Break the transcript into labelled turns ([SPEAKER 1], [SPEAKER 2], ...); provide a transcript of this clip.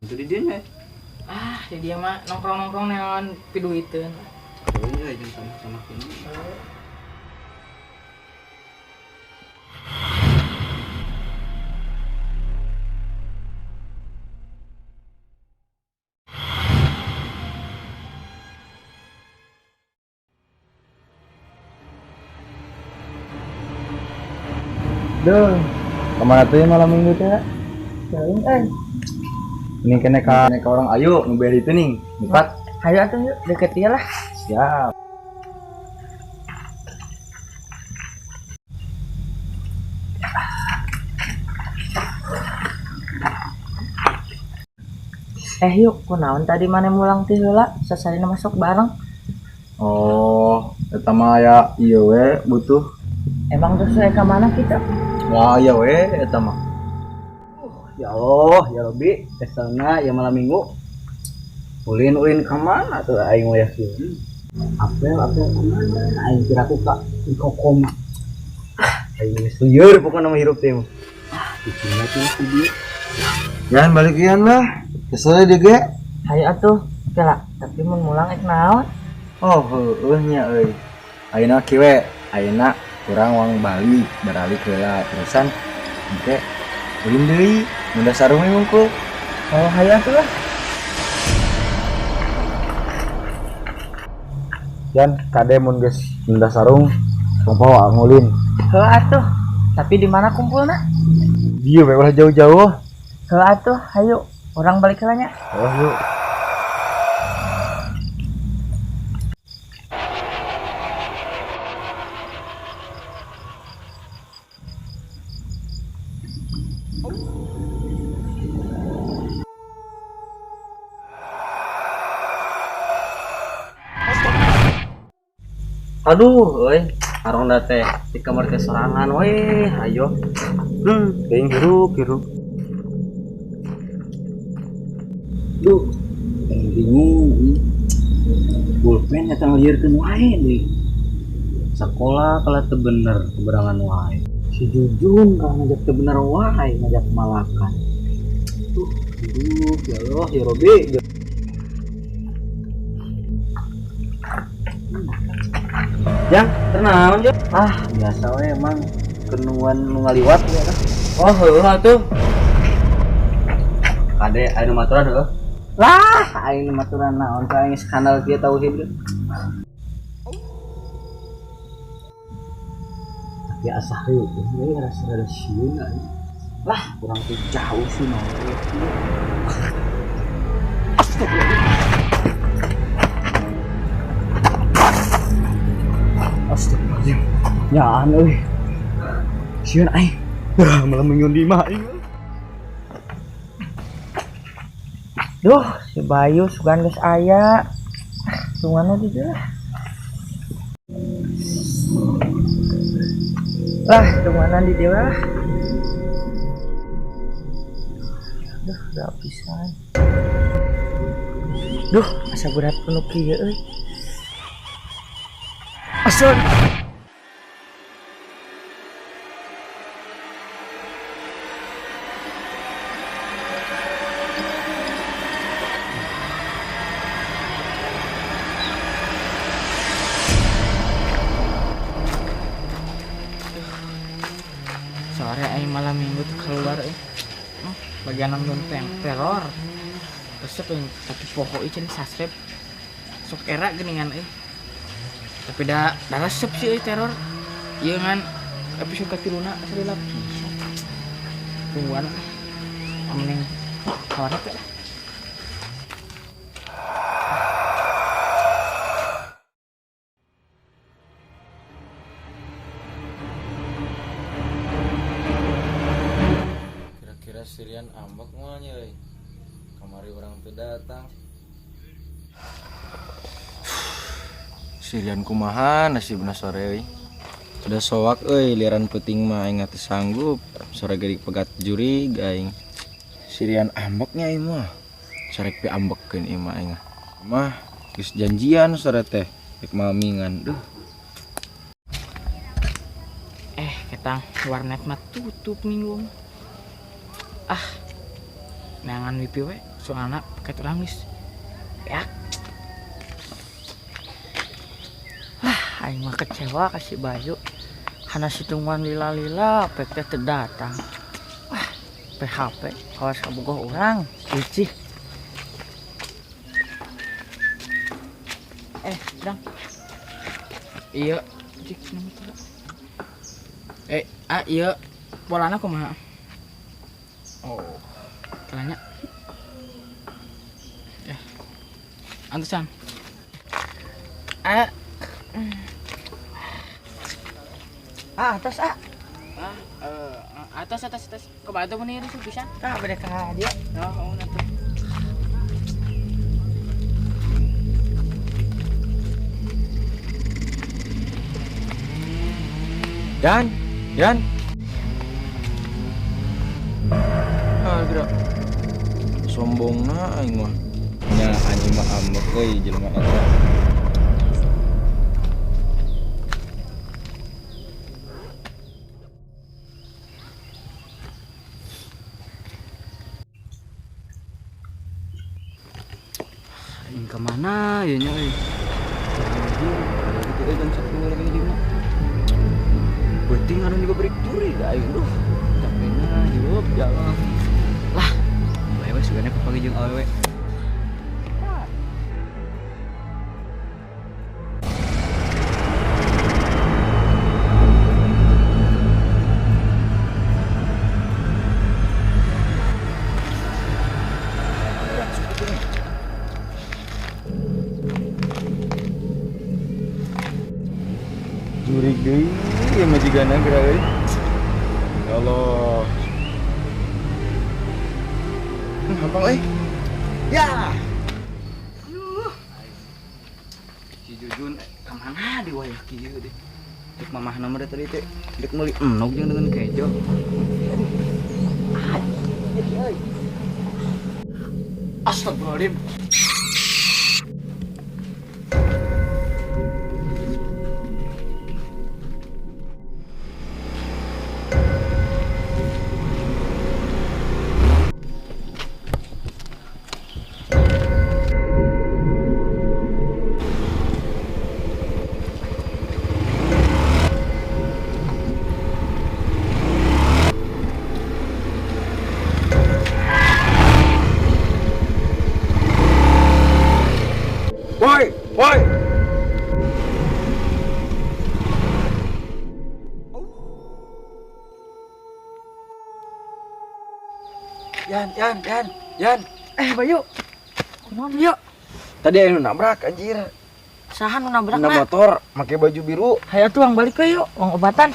[SPEAKER 1] Itu di dieu nya.
[SPEAKER 2] Ah, di dia mah nongkrong-nongkrong neon piduiteun.
[SPEAKER 1] Euy, jeung sama-sama kene.
[SPEAKER 3] Duh, kemana tuh ya malam minggu teh?
[SPEAKER 2] Jauh eh.
[SPEAKER 3] Ini kene ka orang ayo nu beli itu nih, lipat.
[SPEAKER 2] Hayu atuh yuk, deket dia lah.
[SPEAKER 3] Siap.
[SPEAKER 2] Yuk, kunaon tadi mana mulang ti heula, sasalina masuk bareng.
[SPEAKER 3] Oh, eta mah aya ieu we butuh.
[SPEAKER 2] Emang terus saya ke mana kita?
[SPEAKER 3] Wah, iya we eta mah.
[SPEAKER 1] Ya Allah, ya Robi, kesana ya malam minggu. Ulin-ulin ke mana tuh aing wayah kieu? Apel apel ke mana? Aing kira aku ka kokoma. Aing geus lieur pokona mah hirup teh. Ah, dicina tuh ku dieu.
[SPEAKER 3] Jangan balik ian lah. Kesel dia ge.
[SPEAKER 2] Hayu atuh, oke lah. Tapi mun mulang ek naon?
[SPEAKER 3] Oh, heueuh nya euy. Ayeuna kieu we, ayeuna kurang uang Bali beralih ke lah terusan engke ulin deui mun dasar sarung hungkul.
[SPEAKER 2] Oh, hayu atuh lah.
[SPEAKER 3] Yan kade mun geus mundah sarung kumpul ngulin.
[SPEAKER 2] Heuh atuh. Tapi di mana kumpulna?
[SPEAKER 3] Dieu we ulah jauh-jauh.
[SPEAKER 2] Heuh atuh, hayu urang balik heula nya.
[SPEAKER 3] Oh, yuk.
[SPEAKER 1] Aduh, euy, aronda teh di kamar teh sorangan we, ayo.
[SPEAKER 3] Teuing hirup, hirup.
[SPEAKER 1] Duh, aing bingung. Pulpen eta ngalieurkeun wae deui. Sakola kalah teu bener, keberangan wae. Si Jujun kalah ngajak teu bener wae, ngajak malakan. Duh, aduh, ya Allah, ya Robi. Jang, tenang jang. Ah, biasa we emang kenuan nu ngaliwat ya lah. Oh, heueuh atuh. Kade aya nu maturan heueuh. Lah, aing nu maturan naon teh aing skandal kieu tauhid. Tapi asa heueuh we rasa rada sieun aing. Lah, urang teh jauh sih naon. Astagfirullah. Astagfirullahaladzim. Nyaan euy. Sieun aing. Wah, malah minggu di imah aing.
[SPEAKER 2] Duh, si Bayu sugan geus aya. Tungguan di dieu lah. Lah, tungguan di dieu lah. Duh, gak pisan. Duh, asa berat penuh kieu euy. Asal. Sore aing malam minggu tuh keluar euy. Bagian nonton teror. Resep euy, tapi poho ieu cenah subscribe. Sok era geuningan euy. Tapi da resep sih euy teror. Ieu ngan episode katiluna asa dilapis. Tungguan lah. Mending kawarna teh lah.
[SPEAKER 3] Kira-kira sirian ambek moal nya euy. Kamari urang teu datang. Sirian kumaha nasibna sore euy. Udah soak euy liaran peuting mah aing teu sanggup. Sore ge dipegat jurig aing. Sirian ambeknya ieu mah. Sarek pi ambekkeun ieu mah aing. Mah geus janjian sore teh rek mamingan. Duh.
[SPEAKER 2] Ketang warnet mah tutup minggu. Ah. Neangan wifi we, soalna paket urang geus. Ya.
[SPEAKER 4] Wah, aing mah kecewa ka si Bayu. Hana situngguan lila-lila pek teh teu datang. Wah, PHP kawas kabogoh urang. Icih.
[SPEAKER 2] Dang. Iya, cik nama teh. Iya. Polana kumaha? Oh, kalanya. Antusan.
[SPEAKER 4] Atas ah.
[SPEAKER 2] Atas atas atas. Kumaha tuh mun ieu bisa?
[SPEAKER 4] Ah, beda ka dia.
[SPEAKER 2] Oh, atuh.
[SPEAKER 3] Yan, Yan. Ah, gerak. Sombongna aing mah. Nya anjing mah ambek euy jelema eta.
[SPEAKER 1] Aing ka mana ya nya euy? Gitu euy jam 10 lagi di mana? Penting anu juga break curi da aing duh. Capekna hirup jalan. Lah, bae we sugana kapanggih jeung awewe.
[SPEAKER 3] Jurig deui ieu mah jigana geura euy. Ya Allah. Hampang euy. Ya.
[SPEAKER 1] Aduh. Si Jujun ka mana di wayah kieu deh. Dek mamahna mah tadi teh dek meuli enog jeung dengan kejo. Aduh.
[SPEAKER 2] Astagfirullahaladzim.
[SPEAKER 3] Woi, woi. Yan, Yan, Yan, Yan.
[SPEAKER 4] Bayu. Kumaha Bayu?
[SPEAKER 3] Tadi anu nabrak anjir.
[SPEAKER 4] Saha nu nabrak?
[SPEAKER 3] Na motor, make baju biru.
[SPEAKER 4] Hayo tuh ang balik we yuk, uang obatan.